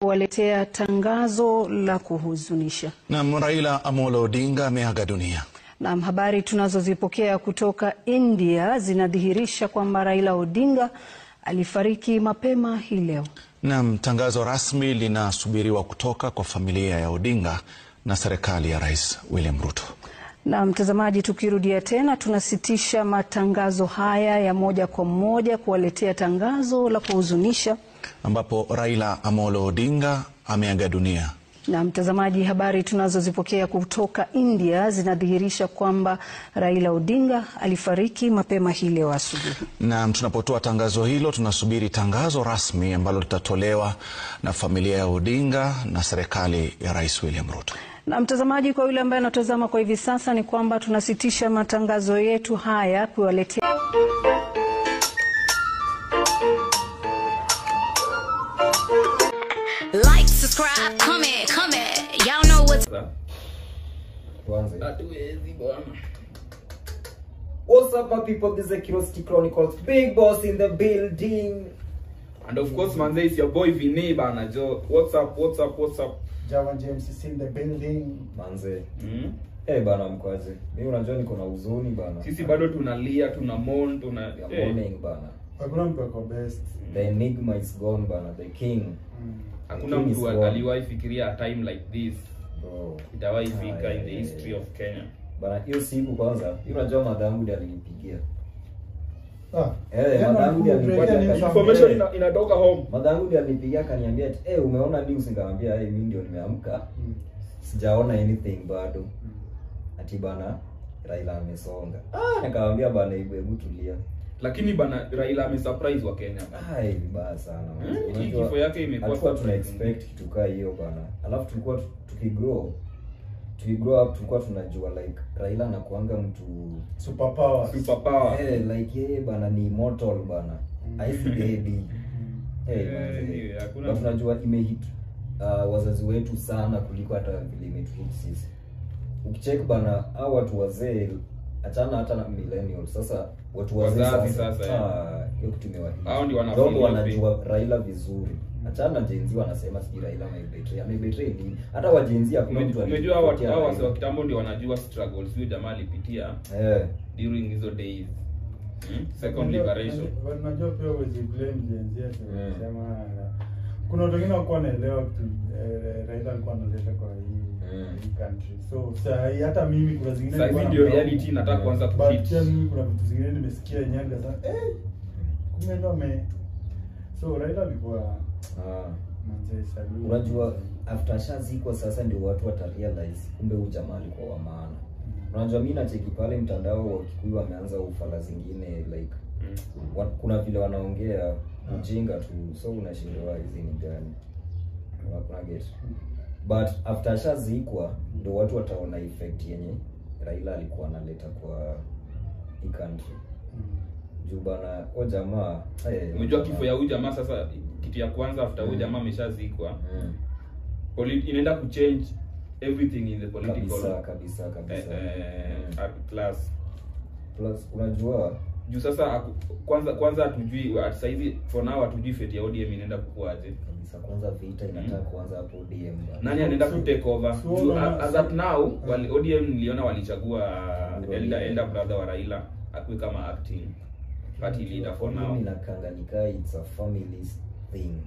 Waletea tangazo la kuhuzunisha. Na Raila Amolo Odinga ameaga dunia. Na habari tunazozipokea kutoka India zinadhihirisha kwamba Raila Odinga alifariki mapema hii leo. Na tangazo rasmi linasubiriwa kutoka kwa familia ya Odinga na serikali ya Rais William Ruto. Na mtazamaji, tukirudia tena tunasitisha matangazo haya ya moja kwa moja kuwaletea tangazo la kuhuzunisha ambapo Raila Amolo Odinga ameaga dunia. Na mtazamaji, habari tunazozipokea kutoka India zinadhihirisha kwamba Raila Odinga alifariki mapema hii leo asubuhi. Na tunapotoa tangazo hilo tunasubiri tangazo rasmi ambalo litatolewa na familia ya Odinga na serikali ya Rais William Ruto. Na mtazamaji, kwa yule ambaye anatazama kwa hivi sasa ni kwamba tunasitisha matangazo yetu haya kuwaletea like, subscribe, comment, comment. Y'all know what's What's up, my people? This is the Curiosity Chronicles. Big boss in the building. And of course, man, it's your boy Vinay bana jo. What's up, what's up, what's up? Javan James is in the building. Manze. Eh, bana mkwaze. Mimi unajua niko na huzuni bana. Sisi bado tunalia, tuna mourn, tuna mourning bana. Hakuna mtu ako best. The enigma is gone bana, the king. Hakuna mtu aliwahi fikiria a time like this. Bro. Itawahi fika in the history of Kenya. Bana hiyo siku kwanza, hiyo unajua madhangu ndiye alinipigia. Madhangu ndiye alinipigia. Information inatoka home. Madhangu ndiye alinipigia akaniambia, "Eh, umeona news?" Nikamwambia, "Eh, mimi ndio nimeamka. Sijaona anything bado." Ati bana Raila amesonga. Nikamwambia bana hebu tulia. Lakini bana Raila amesurprise wa Kenya bana. Ai vibaya sana. Unajua kifo yake imekuwa tulikuwa tuna expect kitu kaa hiyo bana. Alafu tulikuwa tukigrow up tulikuwa tunajua like Raila anakuanga mtu superpower. Superpower. Eh, like yeye bana ni immortal bana. Haisi dead. Eh, hakuna tunajua imehit wazazi wetu sana kuliko hata vile imetuhit sisi. Ukicheck bana hao watu wazee, achana hata na millennials. Sasa watu wazee sasa hiyo kitu imewahit. Hao ndio wanajua Raila vizuri. Achana Gen Z wanasema sijui Raila amebetray. Amebetray nini? Hata wa Gen Z hakuna mtu anajua. Hao wazee wa kitambo ndio wanajua struggles huyo jamaa alipitia during hizo days. Second liberation. Wanajua pia huwezi blame Gen Z ati kuna watu wengine walikuwa wanaelewa kitu Raila alikuwa analeta kwa hii country. So sasa hata mimi kuna zingine sasa ndio reality nataka kuanza kuhit. But mimi kuna vitu zingine nimesikia yenyewe nikasema kumbe ndo ame. So Raila alikuwa unajua after ashazikwa sasa ndio watu watarealize kumbe huyu jamaa alikuwa wa maana. Unajua mimi nacheki pale mtandao wa Kikuyu wameanza ufala zingine like kuna vile wanaongea ujinga tu, so unashindwa hizi ni gani. Kuna get. But after ashazikwa ndio watu wataona effect yenye Raila alikuwa analeta kwa hii country. Juu bana o jamaa unajua kifo ya huyu jamaa sasa, kitu ya kwanza after huyu jamaa ameshazikwa inaenda kuchange everything in the political kabisa kabisa. Class plus unajua juu sasa kwanza hatujui sasa hivi for now hatujui fate ya ODM inaenda kukuaje kabisa. Kwanza vita inataka kuanza hapo ODM. Nani anaenda ku take over? As at now wali ODM niliona walichagua elder brother wa Raila akuwe kama acting party leader for now. Mimi nakanganyika, it's a family thing.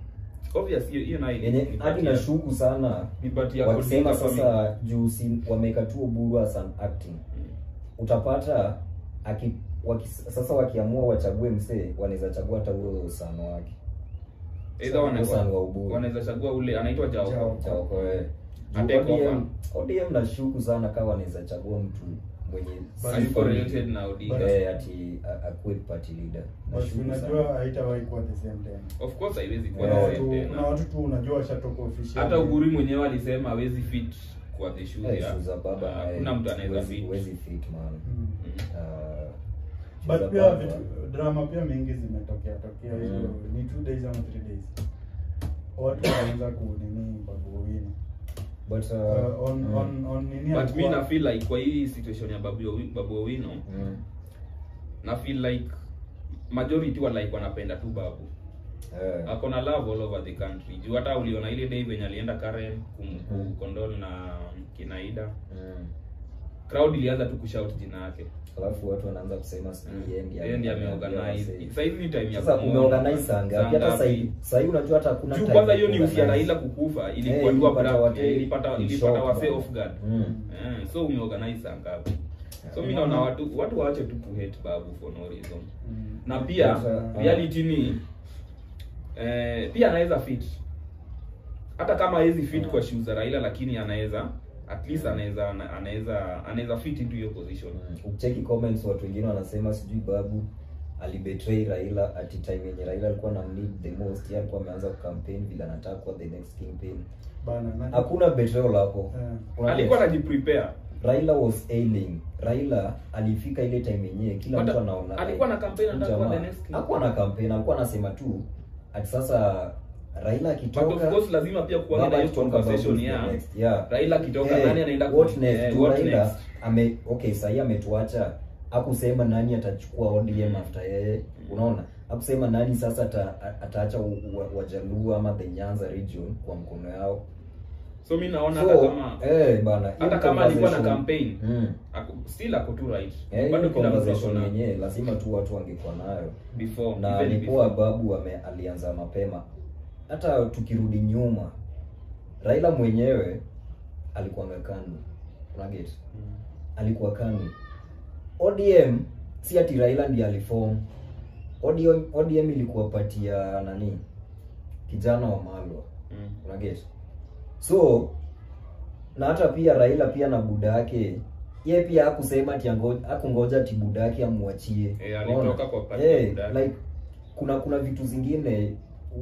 Obviously hiyo na yenye hadi nashuku sana ni party ya wakisema sasa juu si wameka tu Oburu as an acting. Utapata sasa wakiamua wachague msee wanaweza chagua hata huyo usano wake. Either wanaweza chagua ule anaitwa Jao. ODM ODM nashuku sana kama wanaweza chagua mtu mwenye hayuko related na Odinga. Ati akuwe party leader. Unajua haitawahi kuwa the same time. Of course haiwezi kuwa the same time. Kuna watu tu unajua washatoka official. Hata Uguri mwenyewe alisema hawezi fit kwa the shoes ya za baba. Hakuna mtu anaweza fit. Huwezi fit man. But pia drama pia mingi zimetokea hizo ni 2 days ama 3 days. Watu wanaanza kunini Babu Owino. But on nini, but me na feel like kwa hii situation ya Babu Owino na feel like majority wa like wanapenda tu Babu. Ako na love all over the country. Juu hata uliona ile day venye alienda Karen kumkondol na Kinaida. Crowd ilianza tu kushout jina yake. Alafu watu wanaanza kusema sijui yeye ndiye ameorganize. Sasa hivi ni time ya sasa umeorganize saa ngapi? Hata sasa hivi unajua hata hakuna time. Kwanza hiyo ni usia Raila kukufa ilikuwa ilipata wase off guard. So umeorganize saa ngapi? So mimi naona watu waache tu ku hate Babu for no reason. Na pia reality ni pia anaweza fit. Hata kama hawezi fit kwa shoes za Raila, lakini anaweza at least anaweza fit into your position. Ucheki comments watu wengine wanasema sijui Babu alibetray Raila at time yenye Raila alikuwa na need the most, yeye alikuwa ameanza kucampaign vile anataka kuwa the next kingpin. Bana, hakuna betrayal hapo. Alikuwa anajiprepare. Raila was ailing. Raila alifika ile time yenyewe kila mtu anaona. Alikuwa na campaign anataka kuwa the next king. Hakuwa na campaign, alikuwa anasema tu ati sasa Raila akitoka. But of course lazima pia kuwa na hiyo conversation ya Raila akitoka nani anaenda what next? Raila ame okay sasa ametuacha. Hakusema nani atachukua ODM after yeye. Unaona? Hakusema nani sasa ataacha Wajaluo ama the Nyanza region kwa mkono yao. So mimi naona hata kama bana hata kama alikuwa na campaign still ako tu right. Bado kila conversation yenyewe lazima tu watu wangekuwa nayo before. Na alipoa Babu alianza mapema. Hata tukirudi nyuma Raila mwenyewe alikuwa KANU. Unaget? Alikuwa KANU. ODM si ati Raila ndiye aliform. ODM ilikuwa party ya nani? Kijana wa Malwa. Unaget? So na hata pia Raila pia na buda yake, yeye pia hakusema ati hakungoja ati buda yake amuachie. Alitoka kwa party ya buda yake. Like kuna vitu zingine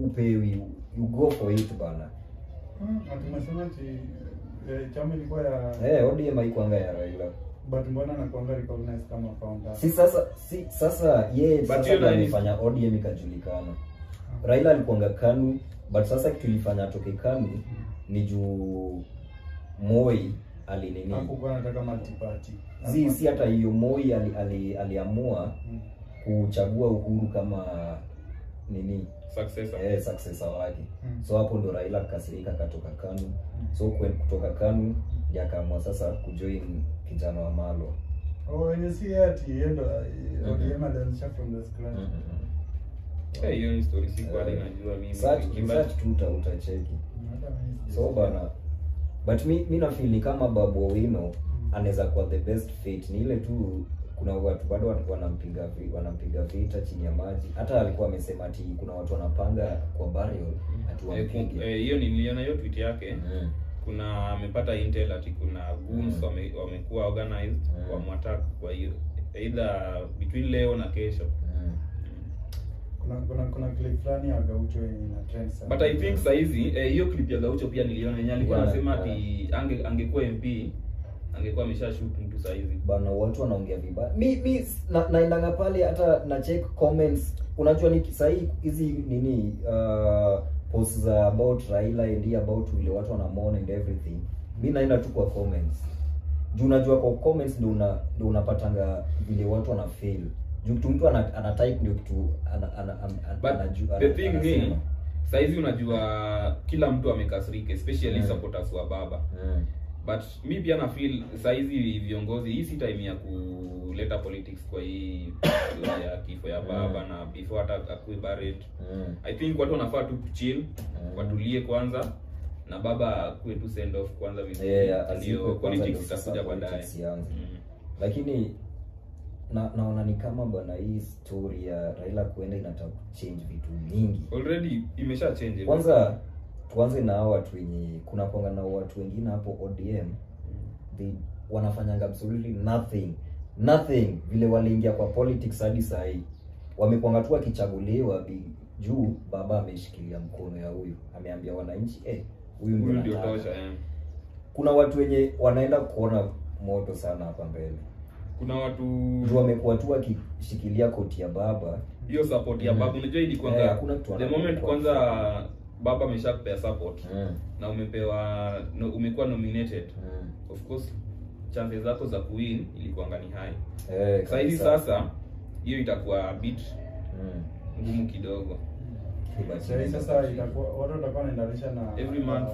upewi, you go for it bana. Tumesema ati chama ilikuwa ya ODM haikuanga ya Raila. But mbona anakuanga recognized kama founder? Si sasa yeye sasa alifanya ODM ikajulikana. Raila alikuanga KANU, but sasa kitu ilifanya atoke KANU ni juu Moi alinini. Hakuwa anataka multi party. Si hata hiyo Moi aliamua kuchagua Uhuru kama nini? Successor. Successor wake. So hapo ndo Raila akasirika akatoka KANU. So kutoka KANU ndiye akaamua sasa kujoin kijana wa Malwa. Oh, si ati yeye ndo ODM alianzisha from the scratch. Hiyo ni story sikuwa najua mimi. Search tu utacheki. So bana, but mi na feel ni kama Babu Owino anaweza kuwa the best fit. Ni ile tu kuna watu bado wanampiga vita chini ya maji. Hata alikuwa amesema ati kuna watu wanapanga kwa burial ati wampige. Hiyo niliona hiyo tweet yake. Kuna amepata intel ati kuna goons wamekuwa organized wamwattack kwa hiyo either between leo na kesho. Kuna clip fulani ya Gaucho ina trend sana. But I think saizi hiyo clip ya Gaucho pia niliona yenyewe alikuwa anasema ati angekuwa MP angekuwa amesha shoot mtu saizi. Bana watu wanaongea vibaya. Mi naendanga pale hata na check comments. Unajua ni sahi hizi nini posts za about Raila and about vile watu wanamwona and everything. Mimi naenda tu kwa comments. Juu unajua kwa comments ndio unapatanga vile watu wana fail. Juu mtu ana type ndio kitu anajua. The thing ni saizi unajua kila mtu amekasirika especially supporters wa baba. But mi pia na feel saizi viongozi hii si time ya kuleta politics kwa hii ya kifo ya baba na before hata akuwe buried. I think watu wanafaa tu kuchill, watulie kwanza na baba akuwe tu send off kwanza vizuri. Ndio politics itakuja baadaye. Lakini naona ni kama bwana hii story ya Raila kuenda inataka kuchange vitu mingi. Already imesha change. Kwanza tuanze na hao watu wenye kuna kuanga na watu wengine hapo ODM they wanafanyanga absolutely nothing vile waliingia kwa politics hadi saa hii wamekuanga tu wakichaguliwa juu baba ameshikilia mkono ya huyu, ameambia wananchi huyu ndio tosha. Kuna watu wenye wanaenda kuona moto sana hapa mbele. Kuna watu ndio wamekuwa tu wakishikilia koti ya baba, hiyo support ya baba. Unajua ilikuwa the moment kwanza baba ameshakupea support na umepewa umekuwa nominated, of course chances zako za kuwin ilikuwa ni high. Sasa hivi sasa hiyo itakuwa a bit ngumu kidogo. But Sasa itakuwa watu watakuwa wanaendanisha na Every month.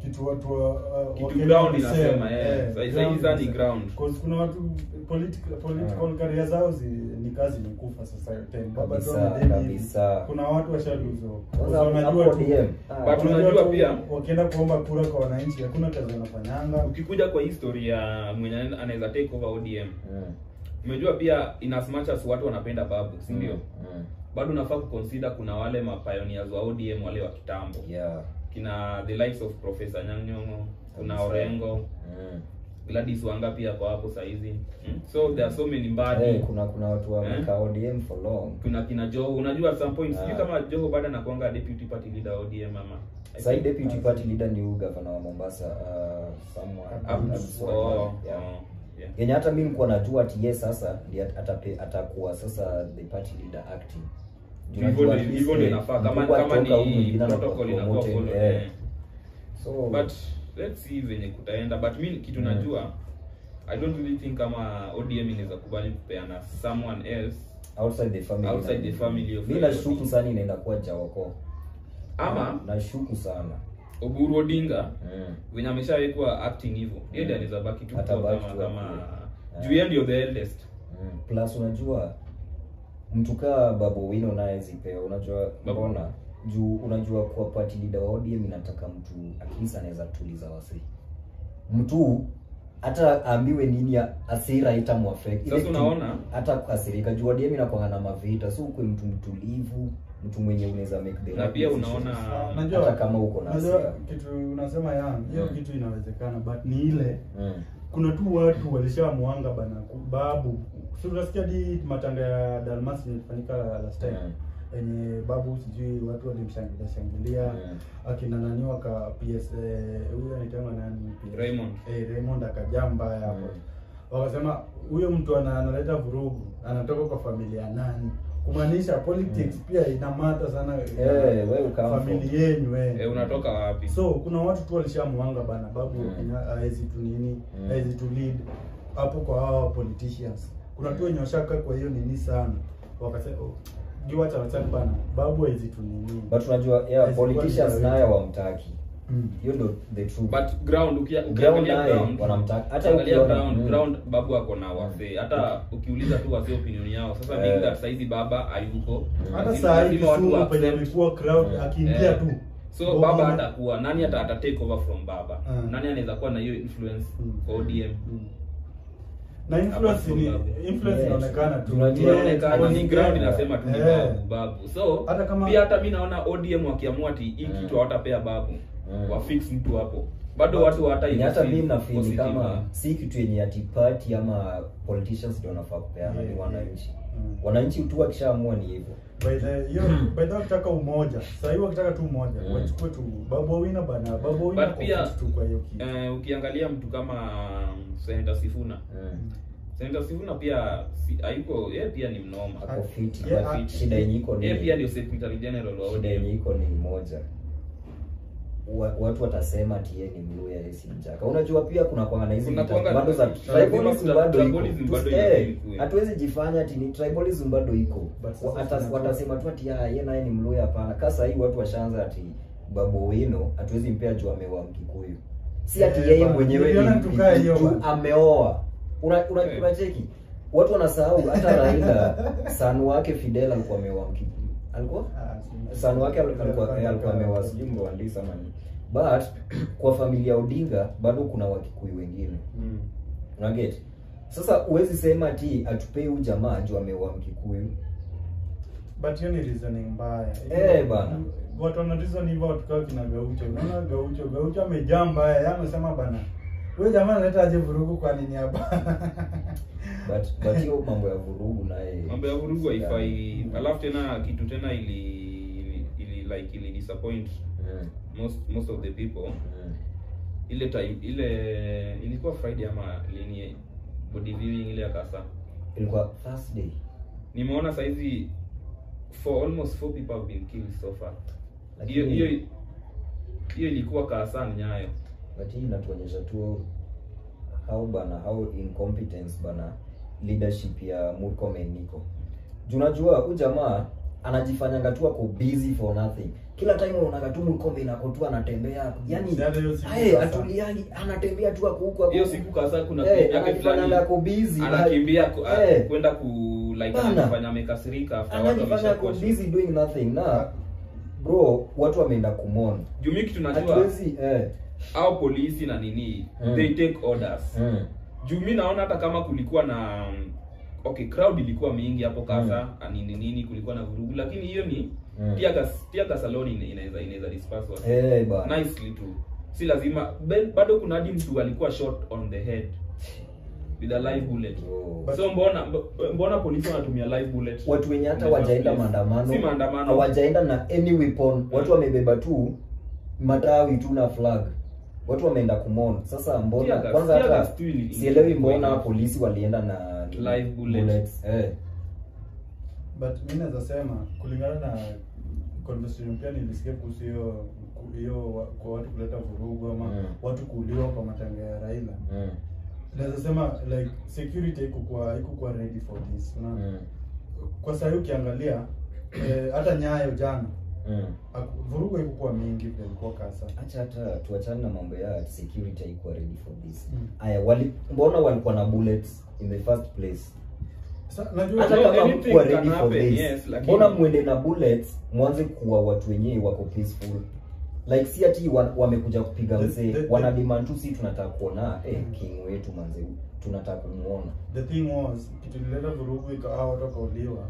Kitu watu Kitu ground inasema, Sasa ni ground. Cause kuna watu political career zao ni kazi imekufa sasa hiyo time. Baba tu kabisa. Kuna watu washaluzo. Unajua tu. But unajua pia wakienda kuomba kura kwa wananchi hakuna kazi wanafanyanga. Ukikuja kwa history ya mwenye anaweza take over ODM. Umejua pia in as much as watu wanapenda babu, si ndio? Bado unafaa kuconsider kuna wale mapioneers wa ODM wale wa kitambo. Yeah. Kina the likes of Professor Nyang'nyong'o, kuna Orengo, Gladys Wanga pia kwa hapo saizi. So there are so many Mbadi. Kuna watu wamekaa ODM for long. Kuna kina Joho, unajua at some point sijui kama Joho bado anakuanga deputy party leader ODM ama. Sasa deputy party leader ni huyu governor wa Mombasa, someone. Yenye hata mimi nilikuwa najua ati yes sasa ndiye atakuwa sasa the party leader acting. Hivyo ndio inafaa kama ni protocol inakuwa follow. So but let's see venye kutaenda, but mimi kitu najua I don't really think kama ODM inaweza kubali kupeana someone else outside the family. Outside the family of. Mimi nashuku sana inaenda kuwa Jawako. Ama nashuku sana Oburu Odinga venye ameshawekwa acting hivyo. Yeye ndiye anaweza baki tu kama juu yeye ndio the eldest. Plus unajua mtu kaa Babu Owino naye zipewa, unajua mbona? Juu unajua kwa party leader wa ODM inataka mtu at least anaweza tuliza wasi. Mtu hata aambiwe nini hasira itamwaffect. Sasa unaona hata kukasirika juu ODM inakuwa na mavita, so uko mtu mtulivu, mtu mwenye unaweza make the na pia unaona unajua hata kama uko na hasira. Kitu unasema yang hiyo kitu inawezekana, but ni ile kuna tu watu walishamwanga bana babu. So unasikia di matanga ya Dalmas ilifanyika last time. Yenye babu sijui watu walimshangilia shangilia akina nani waka PS huyo anaitwa nani PS Raymond. Raymond akajamba hapo. Wakasema huyo mtu analeta vurugu, anatoka kwa familia nani? Kumaanisha politics pia ina mata sana. Wewe kama familia yenu wewe. Unatoka wapi? So kuna watu tu walishamwanga bana babu haezi tu nini, haezi tu lead hapo kwa hawa politicians. Kuna tu wenye washaka kwa hiyo nini sana. Wakasema jua cha bana babu haezi tu nini. But unajua politicians naye hawamtaki. Hiyo ndio the truth. But ground ukiangalia ground wanamtaka. Hata ukiangalia ground babu ako na wasee. Hata ukiuliza tu wasee opinion yao. Sasa being that saizi baba hayuko. Hata saa hizi watu penye ilikuwa crowd akiingia tu. So baba atakuwa nani ata take over from baba? Nani anaweza kuwa na hiyo influence kwa ODM? Na influence ni influence inaonekana tu. Inaonekana ni ground inasema tu ni babu. So hata kama pia hata mimi naona ODM wakiamua ati hii kitu hawatapea babu. Wa fix mtu hapo. Bado watu hata hiyo hata mimi na feel kama si kitu yenye ati party ama politicians ndio wanafaa kupeana, ni wananchi. Wananchi tu wakishaamua ni hivyo. By the hiyo by the wakitaka umoja. Sasa hiyo wakitaka tu umoja, wachukue tu Babu Owino bana, Babu Owino pia tu kwa hiyo kitu. Ukiangalia mtu kama Senator Sifuna. Senator Sifuna pia hayuko, yeye pia ni mnoma. Ako fit. Shida yenye iko ni yeye pia ndio Secretary General wa ODM. Shida yenye iko ni moja. Watu watasema ati yeye ni Mluya, yeye si Mjaka. Unajua pia kuna kwa na hizi bado za tribalism bado iko. Hatuwezi jifanya ati ni tribalism bado iko. Watasema tu ati yeye naye ni Mluya, hapana. Kasa hii watu washaanza ati Babu Owino hatuwezi mpea juu ameoa Mkikuyu. Si ati yeye mwenyewe ni ameoa. Unacheki. Watu wanasahau hata Raila sanu wake Fidel alikuwa ameoa Mkikuyu. Alikuwa? Sanu wake alikuwa ameoa sijui Mrwandisa ama nini. But kwa familia Odinga bado kuna Wakikuyu wengine. Unaget? Sasa huwezi sema ati atupei huyu jamaa juu ameoa Mkikuyu. But hiyo ni reasoning mbaya. Bana. Watu wana reason hivyo watu kwa kina Gaucho. Unaona Gaucho amejaa mbaya. Yeye amesema bana, wewe jamaa analeta aje vurugu kwa nini hapa? But hiyo mambo ya vurugu naye. Mambo ya vurugu haifai. Alafu tena kitu tena ili like ili disappoint most of the people. Ile time ile ilikuwa Friday ama lini body viewing ile ya Kasa. Ilikuwa Thursday. Nimeona saizi for almost 4 people have been killed so far. Hiyo hiyo ilikuwa Kasa ni Nyayo. But hii inatuonyesha tu how bana, how incompetence bana leadership ya Murkomen niko. Unajua huyu jamaa Anajifanyanga tu ako busy for nothing. Kila time unaona tu Murkomen ako tu anatembea. Yaani atuliani anatembea tu ako huko. Hiyo siku kasa kuna clip yake fulani ako busy anakimbia kwenda ku like anafanya amekasirika after watu wameshakuwa busy doing nothing. Na bro watu wameenda kumon. Juu kitu tunajua au polisi na nini they take orders. Juu mimi naona hata kama kulikuwa na okay crowd ilikuwa mingi hapo kasa nini nini kulikuwa na vurugu, lakini hiyo ni tear gas alone inaweza disperse watu. Bana. Nicely tu. Si lazima bado kuna hadi mtu alikuwa shot on the head with a live bullet. So mbona polisi wanatumia live bullet? Watu wenye hata wajaenda maandamano, si maandamano, hawajaenda na any weapon. Watu wamebeba tu matawi tu na flag. Watu wameenda kumon. Sasa mbona kwanza hata sielewi mbona polisi walienda na live bullets. But mimi naweza sema kulingana na conversation pia nilisikia kuhusu hiyo kwa watu kuleta vurugu ama watu kuuliwa kwa matanga ya Raila. Naweza sema like security iko kwa ready for this. Na kwa sababu ukiangalia hata Nyayo jana vurugu iko kwa mingi vile ilikuwa kasa. Acha hata tuachane na mambo ya security iko ready for this. Aya mbona walikuwa na bullets in the first place? Najua hata kama mko ready for this. Yes, lakini mbona muende na bullets mwanze kuwa watu wenyewe wako peaceful? Like si ati wamekuja kupiga mzee, wana demand tu si tunataka kuona king wetu manze, tunataka kumuona. The thing was kitu ilileta vurugu ikawa watu wakauliwa.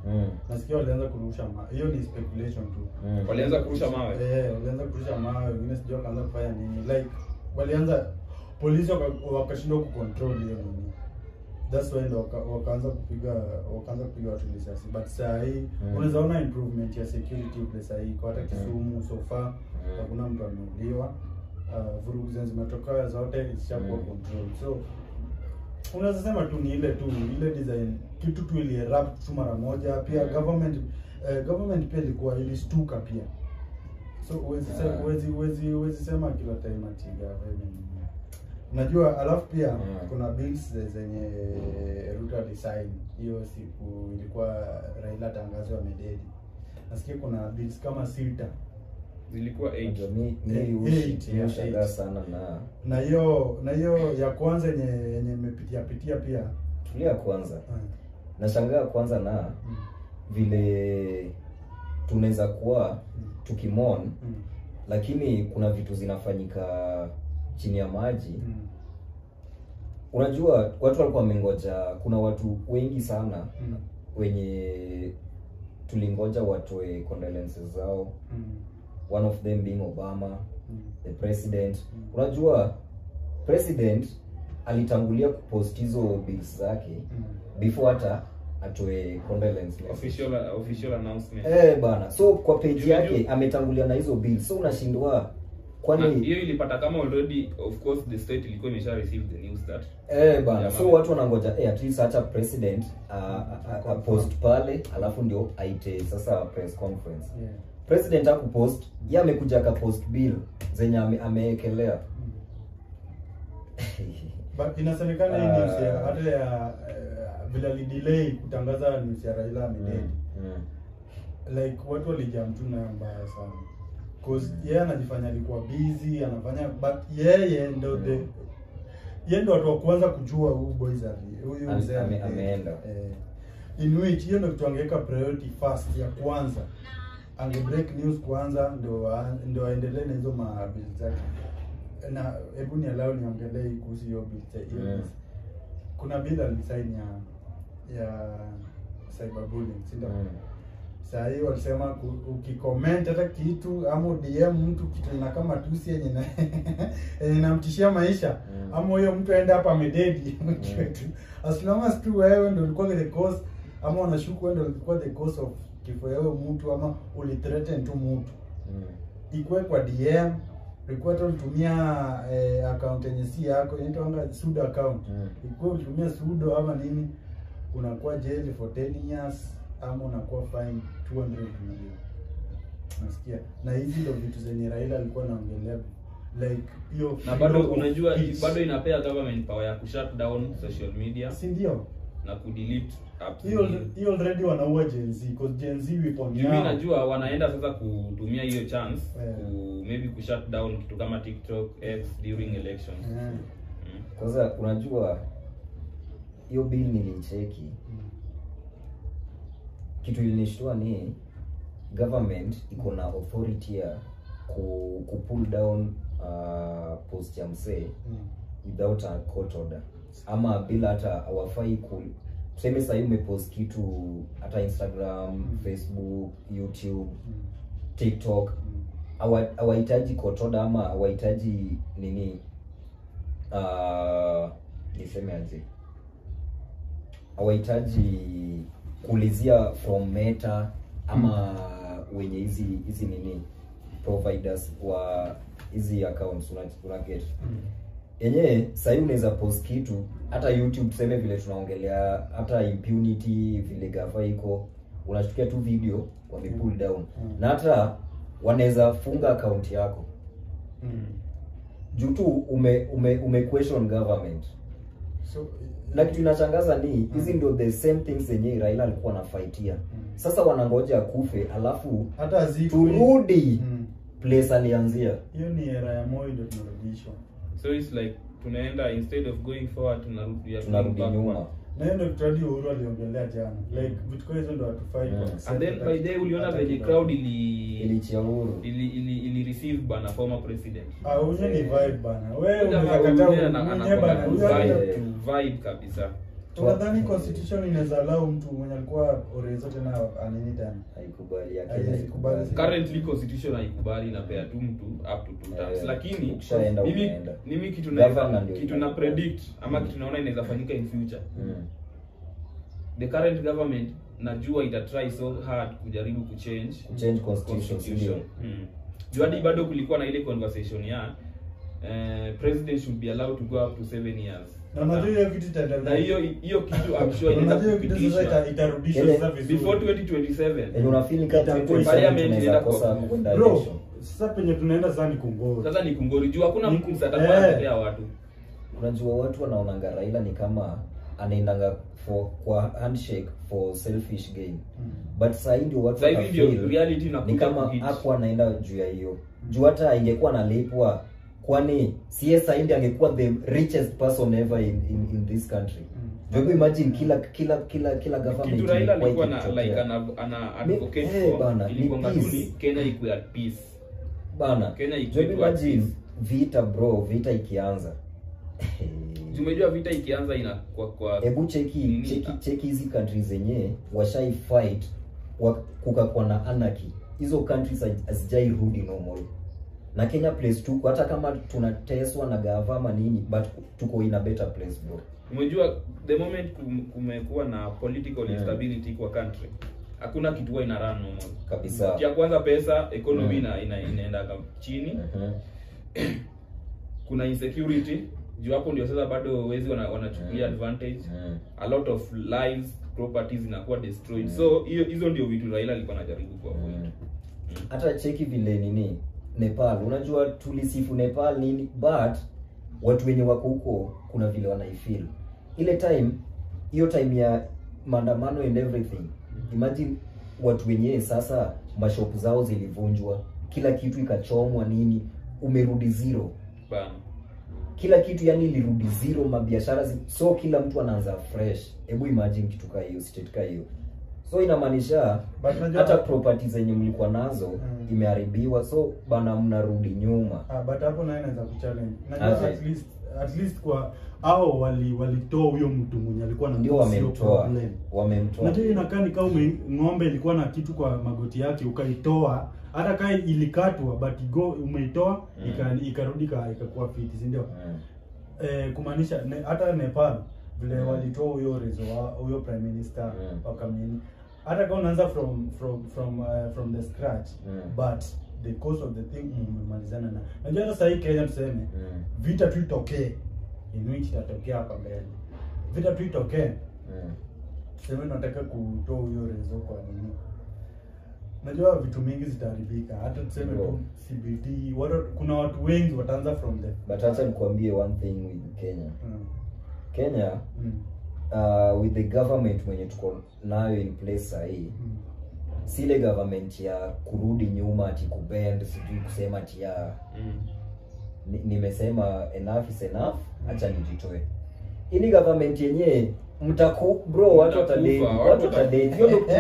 Nasikia walianza kurusha mawe. Hiyo ni speculation tu. Walianza kurusha mawe. Walianza kurusha mawe, wengine sijui wakaanza kufanya nini. Like walianza polisi wakashindwa kucontrol hiyo nini. That's why ndo wakaanza kupiga watu risasi. But saa hii unaweza ona improvement ya security place saa hii kwa hata Kisumu so far hakuna mtu ameuliwa. Vurugu zenye zimetoka zote zishakuwa control. So unaweza sema tu ni ile design kitu tu ili erupt tu mara moja. Pia government pia ilikuwa ilistuka pia. So huwezi sema kila time ati government. Unajua alafu pia kuna bills zenye Ruto alisign hiyo siku ilikuwa Raila tangazo amededi. Nasikia kuna bills kama 6 zilikuwa 8. Mimi ushangaa sana na hiyo ya kwanza yenye imepitia pia. Tulia kwanza. Nashangaa kwanza na vile tunaweza kuwa tukimon lakini kuna vitu zinafanyika chini ya maji. Unajua watu walikuwa wamengoja, kuna watu wengi sana wenye tulingoja watoe condolences zao. One of them being Obama, the president. Unajua president alitangulia kupost hizo bills zake before hata atoe condolence official announcement. Bana. So kwa page yake ametangulia na hizo bills. So unashindwa kwani hiyo ilipata kama already of course the state ilikuwa imesha receive the news that bana. So watu wanangoja at least hata president a post pale alafu ndio aite sasa press conference. President hakupost, yeye amekuja akapost bill zenye ameekelea. But inasemekana hii news ya hata ya vile delay kutangaza news ya Raila amededi. Like watu walijam tu nayo mbaya sana. Cause yeye anajifanya alikuwa busy, anafanya but yeye ndo yeye ndo watu wa kwanza kujua huyu boys huyu mzee ameenda. In which hiyo ndo kitu angeweka priority first ya kwanza. Ange break news kwanza ndo aendelee na hizo ma bills zake. Na hebu ni allow niongelee kuhusu hiyo bill. Kuna bill alisign ya cyberbullying, si ndio? Saa hii walisema ukicomment hata kitu ama DM mtu kitu na kama tusi yenye inamtishia maisha ama huyo mtu aende hapa amededi kitu. As long as tu wewe ndio ulikuwa the cause ama unashuku wewe ndio ulikuwa the cause of kifo ya huyo mtu ama ulithreaten tu mtu. Ikuwe kwa DM, ilikuwa tu ulitumia account yenye si yako, inaitwa pseudo account. Ikuwe ulitumia pseudo ama nini, unakuwa jail for 10 years ama unakuwa fine 200 million. Nasikia. Na hizi ndio vitu zenye Raila alikuwa anaongelea like hiyo. Na bado unajua bado inapea government power ya kushut down social media. Si ndio? na kudelete apps. Hiyo already wanaua Gen Z, because Gen Z weapon Mimi yao. najua wanaenda sasa kutumia hiyo chance ku maybe ku shut down kitu kama TikTok, X during elections. Kwanza unajua hiyo bill nilicheki. Kitu ilinishtua ni government iko na authority ya ku pull down post ya msee without a court order, ama bila hata hawafai ku tuseme sasa hivi umepost kitu hata Instagram, Facebook, YouTube, TikTok, hawahitaji court order ama hawahitaji nini, niseme aje, hawahitaji kuulizia from Meta ama wenye hizi nini providers wa hizi accounts, una get yenyewe. Sasa unaweza post kitu hata YouTube, tuseme vile tunaongelea hata impunity vile gava iko, unashtukia tu video wame pull down, na hata wanaweza funga account yako juu tu ume question government. So na kitu inashangaza ni hizi ndio the same things zenye Raila alikuwa anafightia. Sasa wanangoja akufe alafu hata turudi place alianzia. Hiyo ni era ya Moi ndio tunarudishwa. So it's like tunaenda instead of going forward tunarudi nyuma. Na hiyo ndio kitu Uhuru aliongelea jana. Like vitu kwa hizo ndio hatufai kwa. And then by the way uliona venye crowd ilichia Uhuru. Ili receive bana former president. Ah, huyo ni vibe bana. Wewe unakataa mwenyewe bana. Vibe kabisa. Unadhani constitution inaweza allow mtu mwenye alikuwa orezo tena anini tena? Haikubali yake. Haikubali. Currently constitution haikubali, inapea tu mtu up to 2 terms. Lakini mimi kitu na kitu na predict ama kitu naona inaweza fanyika in future. The current government najua ita try so hard kujaribu kuchange constitution. Juu hadi bado kulikuwa na ile conversation ya president should be allowed to go up to 7 years. Na unajua hiyo kitu itaendelea. Na hiyo kitu I'm sure inaweza itarudishwa sasa vizuri. Before 2027. And una feel kama 2027 tunaweza kosa kwenda election. Sasa penye tunaenda sasa ni kungori. Sasa ni kungori juu hakuna mtu atakuwa anatetea watu. Unajua watu wanaonanga Raila ni kama anaendanga for kwa handshake for selfish gain. But sasa ndio watu sasa ndio reality na ni kama hapo anaenda juu ya hiyo. Juu hata ingekuwa analipwa, kwani CS ndiye angekuwa the richest person ever in this country. Do you imagine kila government kitu Raila alikuwa na like ana advocate for ilikuwa ngatuni Kenya ikuwe at peace. Bana Kenya ikuwe at peace. Vita bro, vita ikianza. Tumejua vita ikianza ina kwa hebu cheki hizi countries zenye washai fight kukakuwa na anarchy. Hizo countries hazijairudi normal. Na Kenya place tuko, hata kama tunateswa na gavama nini, but tuko in a better place bro. Umejua the moment kumekuwa na political instability kwa country, hakuna kitu huwa ina run normal kabisa. Ya kwanza pesa, economy inaenda chini. Kuna insecurity, juu hapo ndio sasa bado wezi wanachukulia advantage. A lot of lives, properties zinakuwa destroyed. So hizo ndio vitu Raila alikuwa anajaribu kuavoid. Hata cheki vile nini Nepal, unajua tulisifu Nepal nini, but watu wenye wako huko kuna vile wanaifeel. Ile time, hiyo time ya maandamano and everything. Imagine watu wenyewe sasa mashop zao zilivunjwa, kila kitu ikachomwa nini, umerudi zero. Bana. Kila kitu yani ilirudi zero, mabiashara so kila mtu anaanza fresh. Hebu imagine kitu kama hiyo, state kama hiyo. So inamaanisha hata property zenye mlikuwa nazo imeharibiwa, so bana mnarudi nyuma. But hapo naye naweza kuchallenge. Najua at least kwa hao walitoa huyo mtu mwenye alikuwa na ndio wamemtoa. Najua inakaa ni kama ng'ombe ilikuwa na kitu kwa magoti yake ukaitoa, hata kama ilikatwa but go umeitoa ikarudi ikakuwa fiti, si ndio? Kumaanisha hata Nepal vile walitoa huyo rezo huyo prime minister wakamini, hata kama unaanza from the scratch, but the cause of the thing mmemalizana na. Najua hata sasa Kenya tuseme vita tu itokee, in which itatokea hapa mbele. Vita tu itokee. Tuseme nataka kutoa huyo rezo kwa nini? Najua vitu mingi zitaharibika. Hata tuseme tu CBD, kuna watu wengi wataanza from the. But acha nikwambie one thing with Kenya. Kenya with the government mwenye tuko nayo in place sahii, si ile government ya kurudi nyuma ati kubend, sijui kusema ati ya nimesema enough is enough, acha nijitoe. Ini government yenyewe mtaku bro, watu watadate, watu watadate.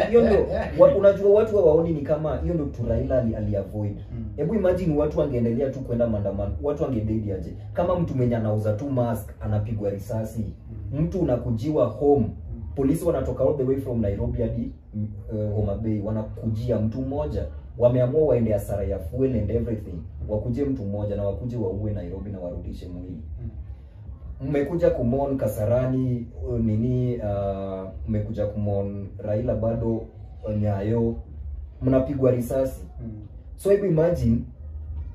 Hiyo ndio unajua watu hawaoni ni kama hiyo ndio tu Raila aliavoid. Hebu imagine watu wangeendelea tu kwenda maandamano, watu wangedate aje? Kama mtu mwenye anauza tu mask anapigwa risasi, mtu unakujiwa home, polisi wanatoka all the way from Nairobi hadi Homa Bay, wanakujia mtu mmoja. Wameamua waende hasara ya fuel and everything, wakuje mtu mmoja na wakuje waue Nairobi na warudishe mwili. Mmekuja kumon Kasarani nini, mmekuja kumon Raila bado Nyayo, mnapigwa risasi. So hebu imagine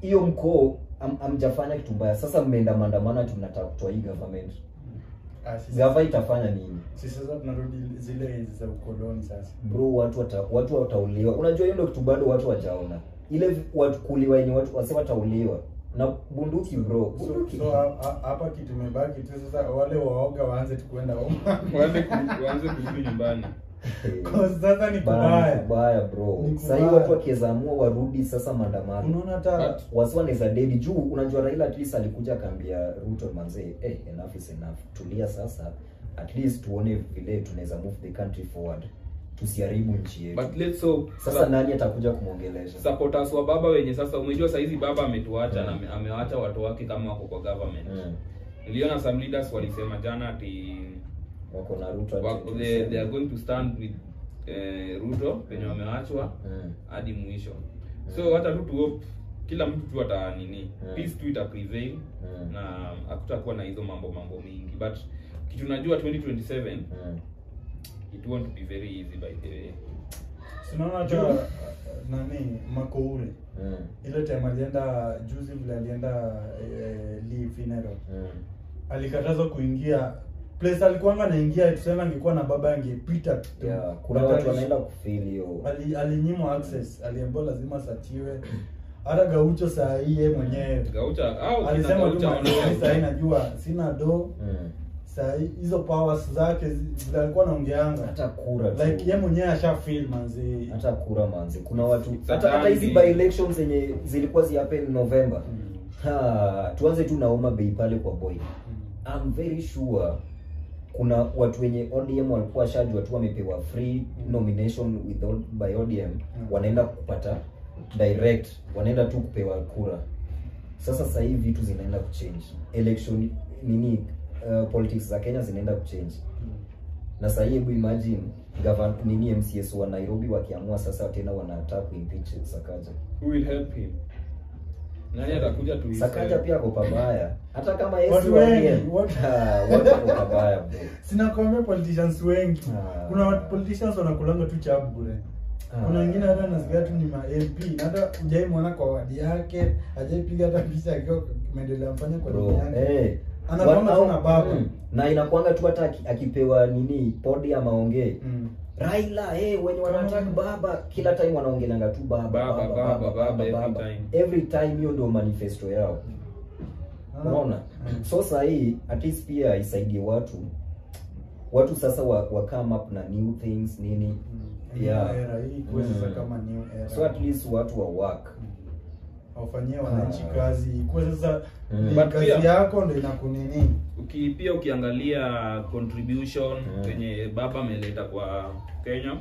hiyo mkoo amjafanya kitu mbaya, sasa mmeenda maandamano tunataka kutoa hii government. Gava itafanya nini? Sisi sasa tunarudi zile za ukoloni sasa. Bro, watu watauliwa. Unajua hiyo ndio kitu bado watu wajaona. Ile watu kuliwa yenye watu wasema watauliwa na bunduki bro. Bunduki. So hapa kitu imebaki tu sasa wale waoga waanze tu kwenda home. Waanze kurudi nyumbani. Kwa sasa ni kubaya. Kubaya bro. Sasa hivi watu wakiamua warudi sasa maandamano. Unaona hata wasi wanaweza dedi juu unajua Raila at least alikuja akaambia Ruto manze, hey, enough is enough. Tulia sasa. At least tuone vile tunaweza move the country forward. Tusiharibu nchi yetu. But let's hope sasa nani atakuja kumuongelesha? Supporters wa baba wenye sasa umejua saizi baba ametuacha na amewacha watu wake kama wako kwa government. Niliona some leaders walisema jana ati wako na Ruto, they are going to stand with Ruto penye wameachwa hadi mwisho. So hata tu hope kila mtu tu ata nini, peace tu ita prevail na hakutakuwa na hizo mambo mingi. But kitu najua 2027 it won't be very easy by the way. Sinaona hata nani Makoure ile time alienda juzi vile alienda Lee funeral alikatazwa kuingia place alikuwa anaingia, tuseme angekuwa na baba angepita tu. Yeah, kuna watu wanaenda kufeel hiyo. Alinyimwa access, aliambiwa lazima asachiwe. Hata Gaucho saa hii yeye mwenyewe Gaucho au alisema tu saa hii najua sina do. Saa hii hizo powers zake zile alikuwa anaongeanga hata kura tu. Like yeye mwenyewe asha feel manzi. Hata kura manzi. Kuna watu hata hizi by elections zenye zilikuwa zi happen November. Tuanze tu na Homa Bay pale kwa boy. I'm very sure kuna watu wenye ODM walikuwa shajua tu wamepewa free nomination with all, by ODM wanaenda kupata direct, wanaenda tu kupewa kura. Sasa hivi vitu zinaenda kuchange. Election nini politics za Kenya zinaenda kuchange. Na sasa hebu imagine nini MCS wa Nairobi wakiamua sasa tena wanataka kuimpeach Sakaja. Who will help him? Nani atakuja tu? Sakaja pia ako pabaya. Hata kama Yesu watu wako pabaya bro. Sina kuambia politicians wengi. Kuna politicians wanakulanga tu chabu bure. Kuna wengine hata nasikia tu ni ma MP na hata hujai muona kwa wadi yake, hajaipiga hata picha akiwa maendeleo amfanya kwa dini yake. Anakuanga tu na baba. Na inakuanga tu hata akipewa nini podi ama ongee. Raila wenye wanataka baba kila time wanaongelanga tu baba baba every time. Hiyo ndio manifesto yao. Unaona? So sasa hii at least pia isaidie watu sasa wa come up na new things nini. Yeah. Era hii kwa sasa kama new era. So at least watu wa work. Wafanyie wananchi kazi. Kwa sasa ni kazi yako ndio inakunini. Pia ukiangalia contribution yenye baba ameleta kwa Kenya,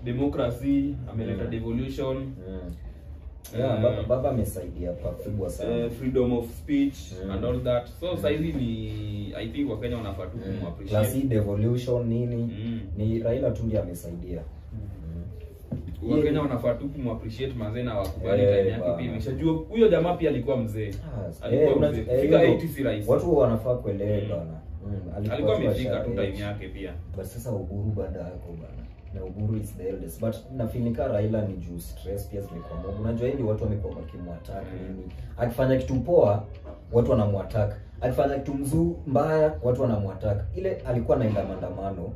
democracy ameleta devolution. Yeah, baba amesaidia pakubwa sana. Freedom of speech and all that. So saizi ni I think Wakenya wanafaa tu kumappreciate. Plus devolution nini ni Raila tu ndiye amesaidia. Wakenya wanafaa tu kumappreciate manze na wakubali time yake pia. Imeshajua huyo jamaa pia alikuwa mzee. Alikuwa mzee. Fika 80 si rahisi. Watu wanafaa kuelewa bana. Alikuwa amefika tu time yake pia. But sasa Uhuru bado yako bana. Na Uhuru is the eldest. But nafinika Raila ni juu stress pia zimekuwa mob. Unajua hii watu wamekuwa wakimwattack nini. Akifanya kitu poa watu wanamwattack. Akifanya kitu mzuri mbaya watu wanamwattack. Ile alikuwa anaenda maandamano.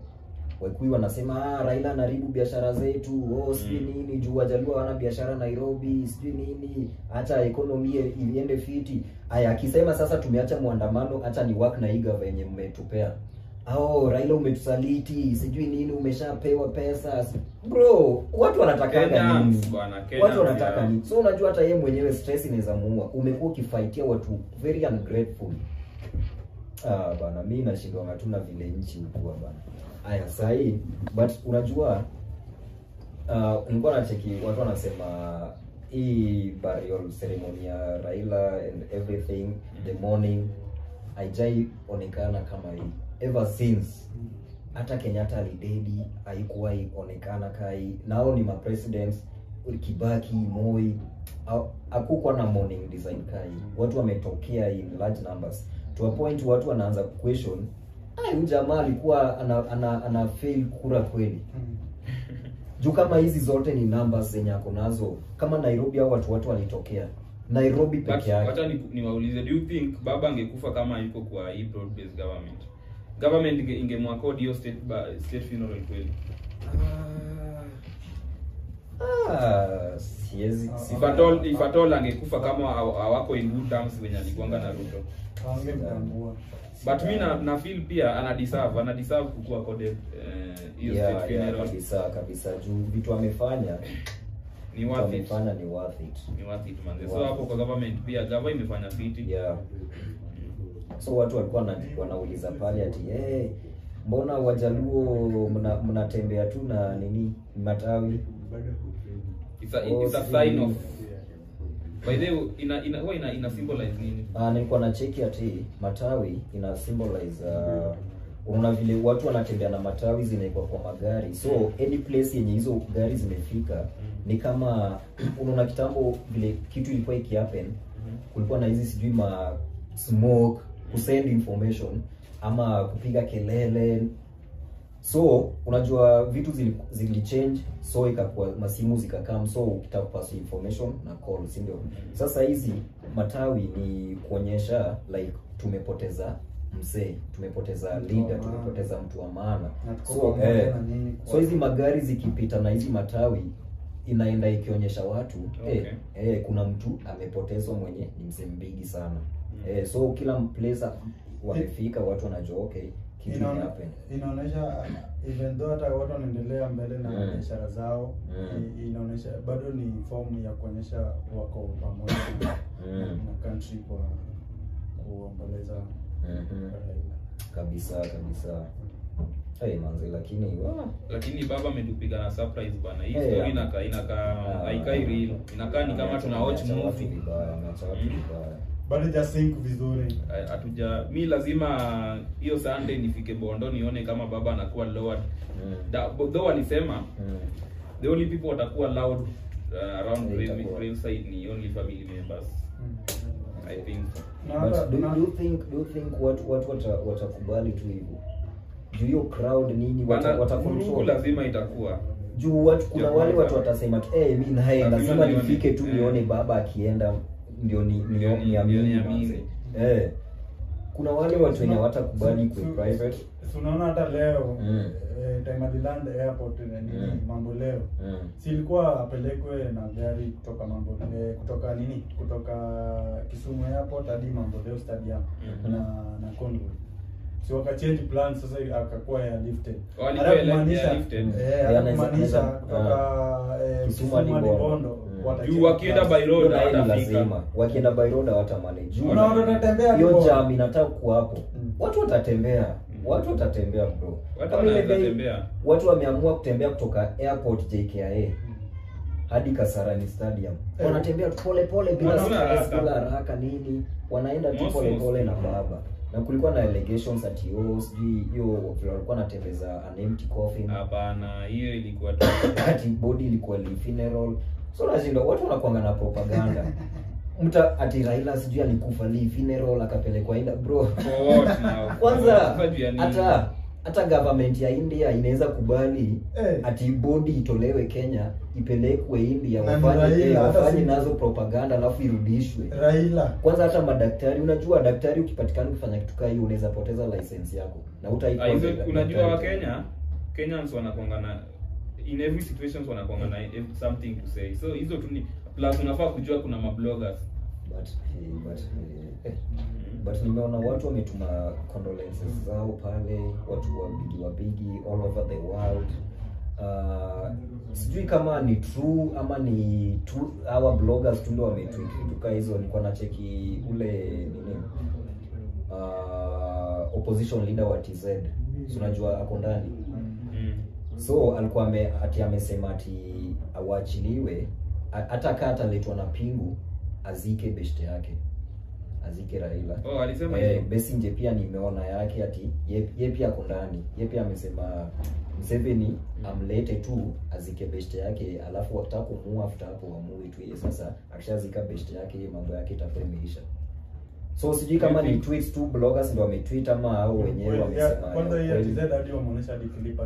Wakikuyu wanasema Raila anaharibu biashara zetu, sijui nini, juu Wajaluo hawana biashara Nairobi, sijui nini, acha economy iende fiti. Aya, akisema sasa tumeacha muandamano, acha ni work na hii gava yenye mmetupea. Oh, Raila umetusaliti, sijui nini, umeshapewa pesa. Bro, watu wanataka nini? Watu wanataka nini? So unajua hata yeye mwenyewe stress inaweza muua. Umekuwa ukifightia watu very ungrateful. Bana, mimi nashindwa tu na vile nchi ukua bana. Aya, sahi, but unajua nilikuwa nacheki watu wanasema hii burial ceremony ya Raila and everything, the morning haijai onekana kama hii ever since. Hata Kenyatta alidedi haikuwahi onekana kai. Nao ni ma presidents Kibaki, Moi, hakukuwa na morning design kai. Watu wametokea in large numbers to a point watu wanaanza question, ai huyu jamaa alikuwa ana fail kura kweli. Juu kama hizi zote ni numbers zenye ako nazo, kama Nairobi au watu walitokea Nairobi peke yake. Wacha niwaulize, do you think baba angekufa kama yuko kwa hii broad based government? Government ingemwakodi hiyo state funeral kweli? Siwezi. If at all angekufa kama hawako in good terms wenye alikuanga na Ruto, angemtambua. But mimi na feel pia ana deserve kukua coded hiyo state funeral. Kabisa juu vitu amefanya ni worth it. Ni worth it. Ni worth it man. So hapo kwa government pia gava imefanya fiti. Yeah. So watu walikuwa wanauliza pale ati hey, mbona Wajaluo mnatembea tu na nini matawi? It's a sign of, by the way, ina symbolize nini? Nilikuwa na cheki ati matawi ina symbolize unaona vile watu wanatembea na matawi zinaikuwa kwa magari. So any place yenye hizo gari zimefika ni kama unaona kitambo vile kitu ilikuwa ikihappen, kulikuwa na hizi sijui ma smoke kusend information ama kupiga kelele. So unajua vitu zili change, so ikakuwa masimu zikakam, so ukitaka kupasa information na call, si ndio? Sasa hizi matawi ni kuonyesha like tumepoteza mzee, tumepoteza leader, tumepoteza mtu wa maana. So so hizi magari zikipita na hizi matawi inaenda ikionyesha watu kuna mtu amepotezwa mwenye ni mzee mbigi sana. So kila place wamefika watu wanajua okay kitu happen. Inaonyesha even though hata watu wanaendelea mbele na biashara zao, inaonyesha bado ni form ya kuonyesha wako pamoja na country kwa kuomboleza Raila. Kabisa. Hey manzi, lakini lakini baba ametupiga na surprise bana. Hii story inakaa haikai real. Inakaa ni kama tuna watch movie. Bado just think vizuri. Hatuja mi lazima hiyo Sunday nifike Bondo nione kama baba anakuwa lowered. Though walisema the only people watakuwa loud around graveside ni only family members. I think so. But do you think watu watakubali tu hivyo? Juu hiyo crowd nini wata control lazima itakuwa. Juu watu kuna wale watu watasema tu mimi naye lazima nifike tu nione baba akienda ndio niamini. Kuna wale watu wenye hawatakubali kwa private. So unaona hata leo time Adiland airport nini mambo leo. Si ilikuwa apelekwe na gari kutoka mambo kutoka nini? Kutoka Kisumu airport hadi Mambo Leo stadium na convoy. So waka change plan sasa akakuwa ya lifted. Kumaanisha kutoka Kisumu hadi Bondo. Juu wakienda by road hawatafika. Wakienda by road hawatamanage. Unaona watatembea hiyo jam inataka kuwa hapo. Watu watatembea. Watu watatembea bro. Watu wanatembea. Watu wameamua kutembea kutoka airport JKIA hadi Kasarani Stadium. Wanatembea pole pole bila stress, bila haraka nini. Wanaenda tu pole pole na baba. Na kulikuwa na allegations ati sijui hiyo walikuwa wanatembeza an empty coffin. Hapana, hiyo ilikuwa tu ati body ilikuwa li funeral. So lazima watu wanakuanga na propaganda. Mta ati Raila sijui alikufa li funeral akapelekwa India bro. Kwanza hata government ya India inaweza kubali ati body itolewe Kenya ipelekwe India wafanye nazo propaganda alafu irudishwe. Raila. Kwanza hata madaktari, unajua daktari ukipatikana ukifanya kitu kama hiyo unaweza poteza license yako. Na utaikuwa. Unajua wa Kenya, Kenyans wanakuanga na in every situations wanakuanga na something to say. So hizo tu ni plus unafaa kujua kuna mabloggers. But But nimeona watu wametuma condolences zao pale, watu wabigi all over the world. Sijui kama ni true ama ni true, our bloggers tu ndio wametweet vitu kama hizo. Nilikuwa nacheki ule nini, opposition leader wa TZ, so unajua ako ndani. So alikuwa amesema ati awachiliwe, hata kama ataletwa na pingu azike beshte yake, azike Raila. Oh, alisema hivyo. Besigye pia nimeona yake ati ye pia ako ndani. Ye pia amesema Museveni amlete tu azike beshte yake, alafu wakitaka kumuua after hapo wamuue tu yeye. Sasa akishazika beshte yake mambo yake itakuwa imeisha. So sijui kama ni tweets tu bloggers ndio wametweet ama au wenyewe wamesema. Kwanza hiyo TZ hadi wameonyesha hadi clip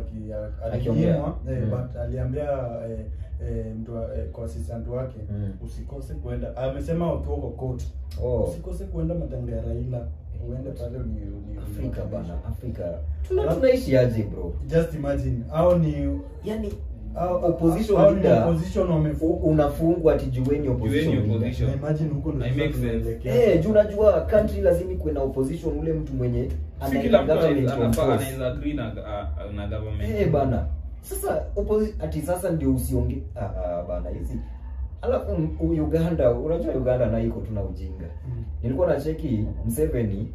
akiongea, but aliambia mtu kwa assistant wake usikose kwenda. Amesema ukiwa kwa court usikose kwenda matanga ya Raila, uende pale ni Afrika bana, Afrika tunaishi aje bro? Just imagine hao ni yani opposition leader, opposition unafungwa ati jueni opposition leader. Imagine huko ndio make sense. Juu unajua country lazima ikuwe na opposition, ule mtu mwenye kila mtu anaweza agree na government. Bana. Sasa opposition ati sasa ndio usionge bana hizi. Alafu Uganda, unajua Uganda na iko tuna ujinga. Nilikuwa na cheki Museveni